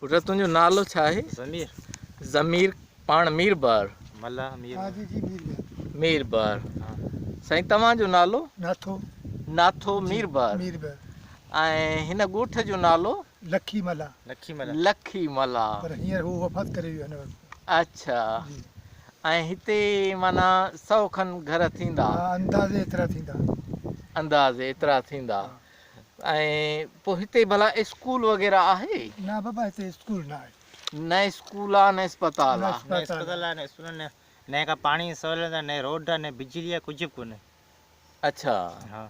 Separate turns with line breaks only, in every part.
پٽ تنهنجو نالو ڇا آهي؟
ضمير.
ضمير پاڻ ميربحر.
ملاح ميربحر.
ها جي جي ميربحر.
ميربحر. سائين توهان جو نالو؟
ناٿو.
ناٿو ميربحر.
ميربحر.
۽ هن ڳوٺ جو نالو؟
لکي ملاح.
لکي ملاح.
لکي ملاح.
پر هينئر هو وفات ڪري ويو هن وقت.
اڇا ۽ هتي معنيٰ سئو کن گهر ٿيندا؟
ها اندازي ايترا ٿيندا.
اندازي ايترا ٿيندا. ۽ پوء هتي ڀلا اسڪول وغيره آهي؟
نه بابا هتي اسڪول نه آهي.
نه اسڪول آ نه اسپتال آ.
نه اسپتال آ نه اسڪول نه نه ڪا پاڻي جي سهولت آ نه روڊ آ نه بجلي آ ڪجهه به ڪونهي.
اڇا
ها.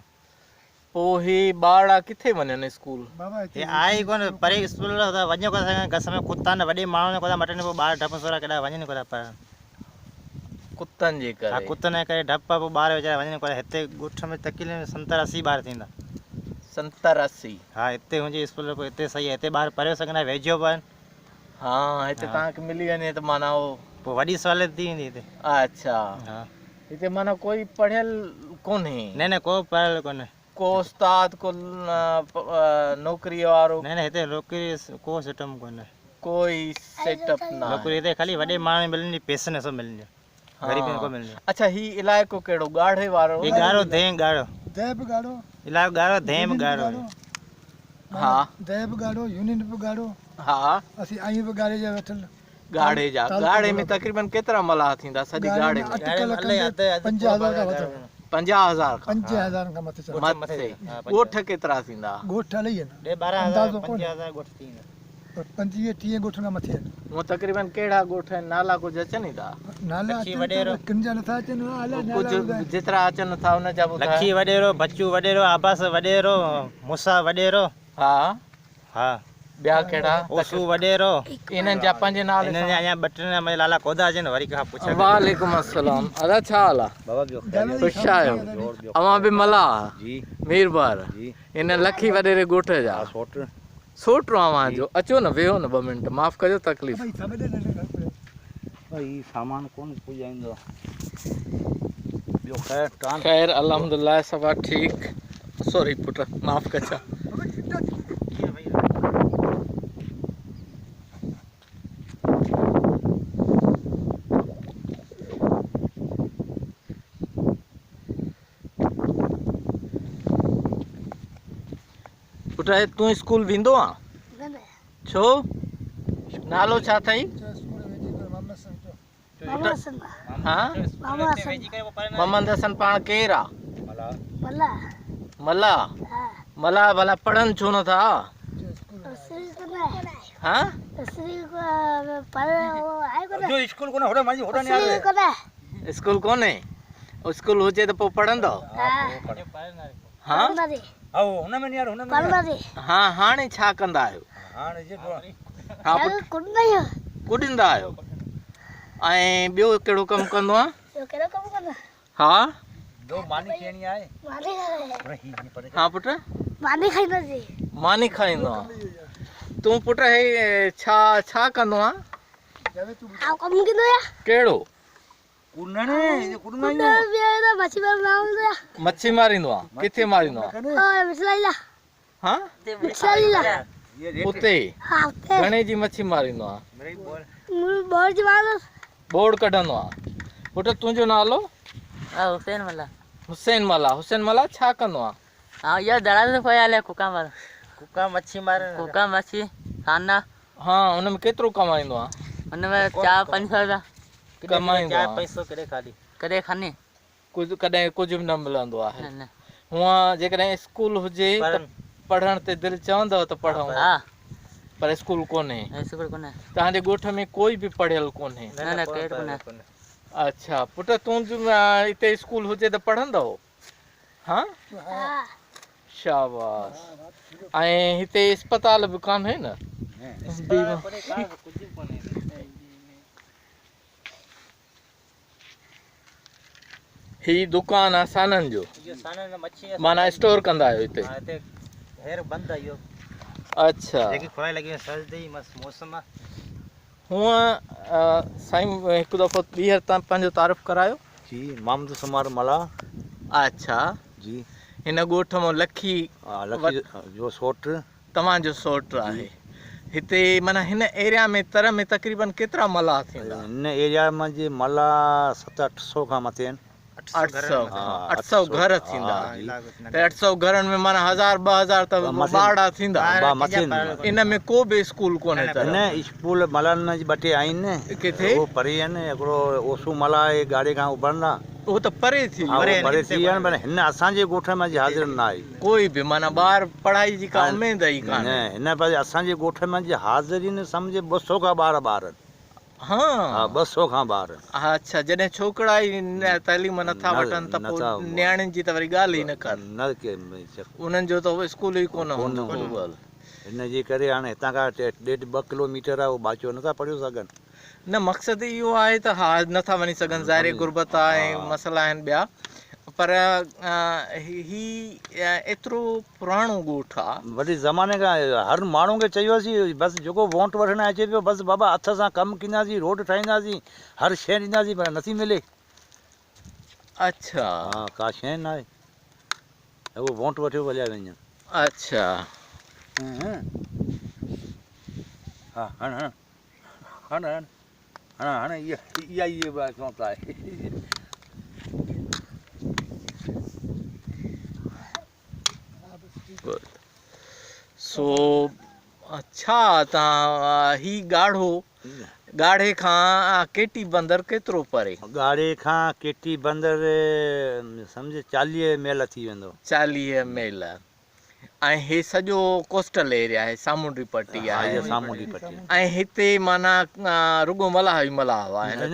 پوء هي ٻارڙا ڪٿي وڃن اسڪول؟
بابا هتي
هي آهي ئي ڪونه پري اسڪول ته وڃي ڪونه سگهن گس ۾ ڪتا آهن وڏي ماڻهن جا ڪتا مٽن پوء ٻار ڊپ سورا ڪيڏانهن وڃن ڪونه پڙهڻ.
ڪتن جي
ها
ڪري.
ڪتن جي ڪري ڊپ آ پوء ٻار ويچارا وڃن ڪونه هتي ڳوٺ ۾ تقريبن ستر اسي ٻار ٿيندا.
ستر اسي.
ها هتي هجي اسڪول پوء هتي صحيح آهي هتي ٻار پڙهي سگهندا ويجهو به آهن.
ها هتي توهان کي ملي وڃي ته معنيٰ اهو.
پوء وڏي سهولت ٿي ويندي هتي.
اڇا
ها.
هتي معنيٰ ڪوئي پڙهيل ڪونهي.
نه نه ڪو پڙهيل ڪونهي.
ڪو استاد ڪو نوڪري وارو.
نه نه هتي نوڪري ڪو سٽم ڪونهي.
ڪوئي سيٽ اپ ناهي.
نوڪري هتي خالي وڏي ماڻهن کي ملندي پئسن سان ملندي غريبن کي ڪونه ملندي.
اڇا هي علائقو ڪهڙو ڳاڙهي وارو.
هي ڳاڙهو ديهه ڳاڙهو.
ديهه به ڳاڙهو.
علائقو ڳاڙهو ديهه به ڳاڙهو.
ها.
ديهه به ڳاڙهو يونين به ڳاڙهو.
ها.
اسين آهيون به ڳاڙهي جا ويٺل.
ڳاڙهي جا ڳاڙهي ۾ تقريبن ڪيترا ملاح ٿيندا سڄي ڳاڙهي ۾؟
اٽڪل ڪندي 5000 کان وڌ.
50000 کان
5000 کان مٿي چڙهندا.
مٿي. ڳوٺ ڪيترا ٿيندا؟
ڳوٺ الائي آهن.
ڏهه ٻارهن هزار 5000 ڳوٺ ٿي ويندا.
پر 25 30 ڳوٺن کان مٿي آهن.
هونء تقريبن ڪهڙا ڳوٺ آهن نالا ڪجهه اچن ئي ٿا؟
نالا اچن ٿا پر ڪن جا نٿا اچن الاء نالا
ڪجهه جيترا اچن ٿا ان جا ٻڌايو.
لکي وڏيرو، بچو وڏيرو، عباس وڏيرو، موسيٰ وڏيرو.
ها.
ها.
ٻيا ڪهڙا؟
اوسو وڏيرو.
انهن جا پنهنجي نالي سان.
انهن جا اڃا ٻه ٽي منهنجا لالا ڪودا اچن وري ڪنهن کان پڇا ڪجي.
وعليڪم السلام ادا ڇا حال آ؟
بابا ٻيو خير.
خوش آهيو؟ اوهان به ملاح؟
جي.
ميربحر.
جي.
هن لکي وڏيري ڳوٺ جا.
ها سوٽ.
سوٽ اوهان جو. اچو نه ويهو نه ٻه منٽ معاف ڪجو تڪليف.
هي سامان ڪونه پڄائيندو. ٻيو خير ٽان.
خير الحمدلله سڀ ٺيڪ. سوري پٽ معاف ڪجا. پٽ تون اسڪول ويندو آن؟ ڇو؟ نالو ڇا اٿئي؟ محمد حسن پاڻ ڪير آ؟ ملاح. ملاح ڀلا پڙهن ڇو نه ٿا؟ ها؟ اسڪول ڪونهي. اسڪول هجي ته پوء پڙهندؤ؟ ها؟ ها هاڻي ڇا ڪندا آهيو؟ ها پٽ ڪڏندا آهيو ۽ ٻيو ڪهڙو ڪم ڪندو آهين؟ ها ها پٽ ماني کائيندو آهين تون پٽ هي ڇا ڇا ڪندو آهين؟ ڪهڙو؟ مڇي ماريندو آهين ڪٿي ماريندو آهين؟ ها اتي گهڻي جي مڇي ماريندو آهين؟ ٻوڙ ڪڍندو آهين. پٽ تنهنجو نالو؟
حسين ملاح.
حسين ملاح حسين ملاح ڇا ڪندو آهين؟
ها اها دڙا تي پيا هليا ڪوڪا مار.
ڪوڪا مڇي مار.
ڪوڪا مڇي کانا.
ها ان ۾ ڪيترو ڪمائيندو آهين؟
ان ۾ چار پنج سو روپيا.
ڪمائيندو آهين.
پنج سو ڪڏهن خالي.
ڪڏهن خاني.
ڪجهه ڪڏهن ڪجهه به نه ملندو آهي. هونء جيڪڏهن اسڪول هجي ته پڙهڻ تي دل چوندو ته پڙهون.
ها.
پر اسڪول ڪونهي.
اسڪول ڪونهي.
توهان جي ڳوٺ ۾ ڪوئي به پڙهيل ڪونهي.
نه نه ڪير ڪونهي.
اڇا پٽ تون اتي اسڪول هجي ته پڙهندو؟ ها شاباس ۽ هتي اسپتال به ڪانهي نه؟ هي دڪان آ سانن جو معنيٰ اسٽور ڪندا آهيو هتي؟ اڇا هونء سائين هڪ دفعو ٻيهر تان پنهنجو تعارف ڪرايو.
جي محمد سمار ملاح.
اڇا
جي
هن ڳوٺ مان لکي
ها لکي جو سوٽ.
توهان جو سوٽ آهي. हिते माना हिन एरिया में तर में तक़रीबन केतिरा मलाह थींदा?
हिन एरिया में जे मलाह 700-800 खां मथे आहिनि।
800 800 घर थींदा। त 800 घरनि में माना 1000 2000 त ॿारड़ा थींदा। इन में को बि स्कूल कोन्हे?
त न स्कूल मलाहनि में ॿ टे आहिनि।
किथे?
उहो परे आहिनि। हिकिड़ो ओसू मलाह आहे ॻाढ़े खां उभरंदा,
उहो त परे थी
वियो। परे थी विया आहिनि, पर हिन असांजे ॻोठ में हाज़िर न आहे
कोई बि, माना ॿार पढ़ाई जी का उमेद ई कान्हे।
न, हिन पासे असांजे ॻोठ में हाज़िरी सम्झे 200 खां ॿार ॿार आहिनि।
हा,
200 खां ॿार।
अच्छा, जॾहिं छोकिरा ई तालीम नथा वठनि त पोइ नियाणियुनि जी त वरी ॻाल्हि ई न कर।
न,
उन्हनि जो त स्कूल ई कोन हूंदो।
हिन जे करे हाणे हितां खां 1.5-2 किलोमीटर आहे, उहो ॿाचो नथा पढ़ियो सघनि।
न, मक़सदु इहो आहे त हा नथा वञी सघनि, ज़ाहिर गुरबत आहे ऐं मसइला आहिनि ॿिया, पर ही एतिरो पुराणो ॻोठु आहे,
वॾे ज़माने खां हर माण्हू खे चयोसीं, बसि जेको वोट वठण अचे पियो, बसि बाबा हथ सां कमु कंदासीं, रोड ठाहींदासीं, हर शइ ॾींदासीं, पर नथी मिले।
अच्छा,
हा, का शइ न आहे, उहो वोट वठियो हलिया वञनि।
अच्छा,
हा, हण हण हण हण हाणे हाणे इहा इहा ई चवंदा आहे।
सो अच्छा, तव्हां ही ॻाढ़ो ॻाढ़े खां केटी बंदर केतिरो परे?
ॻाढ़े खां केटी बंदर सम्झ 40 मील थी वेंदो।
40 मील। ऐं हे सॼो कोस्टल एरिया आहे, सामुंडी पट्टी आहे।
सामुंडी पट्टी।
ऐं हिते माना रुगो मलाह ई मलाह आहिनि?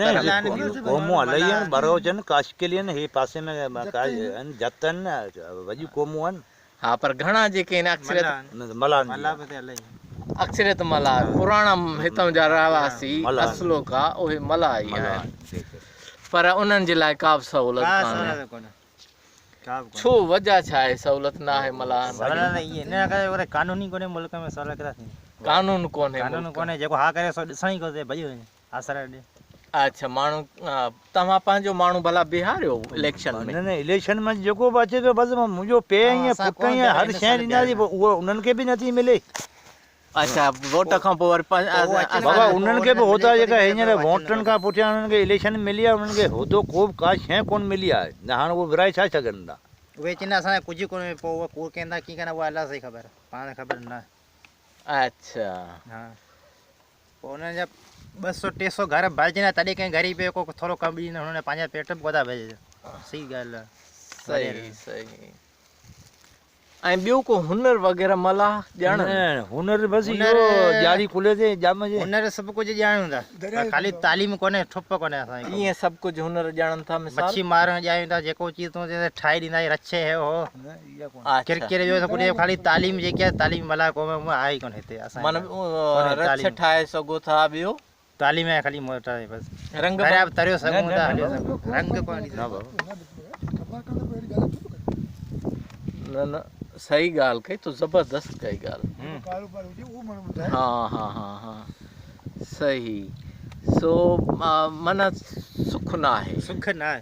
क़ौमूं इलाही आहिनि, बरोच आहिनि, काशकिली आहिनि, हे पासे में आहिनि, जत आहिनि, वॾियूं क़ौमूं आहिनि।
हा, पर घणा जेके आहिनि अक्सरियत
मलाह,
अक्सरियत मलाह, पुराणा हितां जा रहवासी असलोका उहे मलाह ई आहिनि, पर उन्हनि जे लाइ का बि सहूलियत कान्हे। छो वजह छा आहे सहूलियत न आहे मलाह?
कानून ई कोन्हे मुल्क में, सहूलियत केतिरा थींदी?
कानून कोन्हे,
कानून कोन्हे, जेको हा करे सो ॾिसण ई कोन्हे, भॼी वञे आसरा ॾे।
अच्छा, माण्हू तव्हां पंहिंजो माण्हू भला बीहारियो इलेक्शन में?
न न, इलेक्शन में जेको बि अचे पियो, बसि मुंहिंजो पे ईअं पुट ईअं हर शइ ॾींदासीं, पोइ उहो उन्हनि खे बि नथी मिले।
अच्छा, वोट खां पोइ वरी
बाबा उन्हनि खे बि हुदा जेका हींअर वोटनि खां पुठियां उन्हनि खे इलेक्शन मिली आहे, उन्हनि खे हुदो को बि का शइ कोन मिली आहे, न हाणे उहो विराए छा सघनि था?
उहे चवंदा असांजे कुझु कोन्हे, पोइ उहा कूड़ कंदा कीअं कंदा, उहा अलाह सां ई ख़बर, पाण ख़बर न।
अच्छा,
हा, पोइ उन्हनि जा 200-300 घर भरिजंदा, तॾहिं कंहिं ग़रीब खे को थोरो कमु ॾींदा, हुननि पंहिंजा पेट बि कोन था भरिजनि। सही ॻाल्हि आहे।
सही सही। ऐं ॿियो को हुनर वग़ैरह मलाह ॼाणनि?
हुनर बसि इहो ॼाणी खुले ते ॼाम जे
हुनर सभु कुझु ॼाणूं था, ख़ाली तालीम कोन्हे, ठुप कोन्हे असांजी।
कीअं सभु कुझु हुनर ॼाणनि था? मिसाल
मच्छी मारण ॼाणूं था, जेको चीज़ तूं ठाहे ॾींदा, रछे है हो किरकिर जो सभु कुझु, ख़ाली तालीम जेकी आहे, तालीम मलाह क़ौम में आहे ई कोन हिते असां।
माना रछ ठाहे सघो था, ॿियो
तालीम आहे ख़ाली मोटा आहे बसि,
रंग
दरिया तरियो सघूं था, हलियो सघूं, रंग कोन।
न न, सही ॻाल्हि कई तो, ज़बरदस्त कई ॻाल्हि। हा हा हा हा, सही। सो माना सुख न आहे?
सुख न आहे,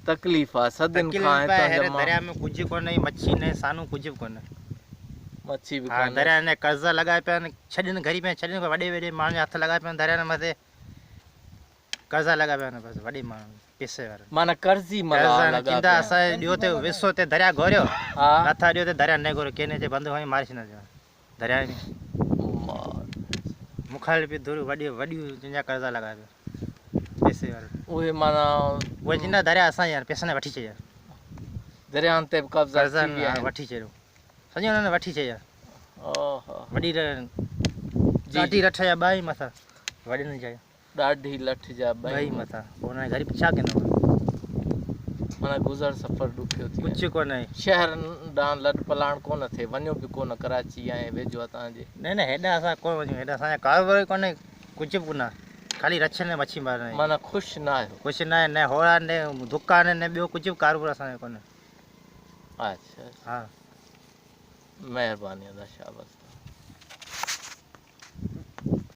तकलीफ़ आहे सदियुनि खां।
दरिया में कुझु कोन्हे, मच्छी न सानू कुझु बि कोन्हे,
मच्छी बि
कोन्हे। दरिया ने कर्ज़ लॻाए पिया आहिनि, छॾनि ग़रीब छॾनि, वॾे वॾे माण्हुनि जा हथ लॻा पिया आहिनि, दरिया मथे कर्ज़ा लॻा पिया आहिनि, बसि वॾे माण्हू पैसे वारा,
माना कर्ज़ी मलाह लॻा
पिया। असां ॾियो ते विसो ते दरिया घोरियो, नथा ॾियो ते दरिया न घोरियो, कंहिं चए बंद खणी मारे छॾींदा दरिया में। मुखालिफ़ धुर वॾी वॾियूं जंहिंजा कर्ज़ा लॻा पिया पैसे वारा,
उहे माना
उहे चवंदा दरिया असांजा आहिनि, पैसा न वठी छॾिया,
दरियाउनि ते बि कब्ज़ा थी विया आहिनि,
वठी छॾियो सॼो हुननि वठी छॾिया।
ओहो,
वॾी ॾाढी लठ जा ॿ ई मथां, वॾनि जा
ॾाढी लठ जा
ॿई मथां, पोइ हुन ग़रीब छा कंदो?
माना गुज़र सफ़र ॾुखियो थी
कुझु कोन्हे।
शहरनि ॾांहुं लॾ पलाण कोन थिए, वञो बि कोन? कराची ऐं वेझो आहे तव्हांजे?
न न, हेॾा असां कोन वञूं, हेॾा असांजा कारोबार ई कोन्हे, कुझु बि कोन, ख़ाली रछ ने मच्छी मारण।
माना ख़ुशि न आहियो?
ख़ुशि न आहे, न होड़ा न दुकान न ॿियो कुझु बि कारोबार असांजो कोन्हे।
अच्छा,
हा,
महिरबानी अदा, शाबाश।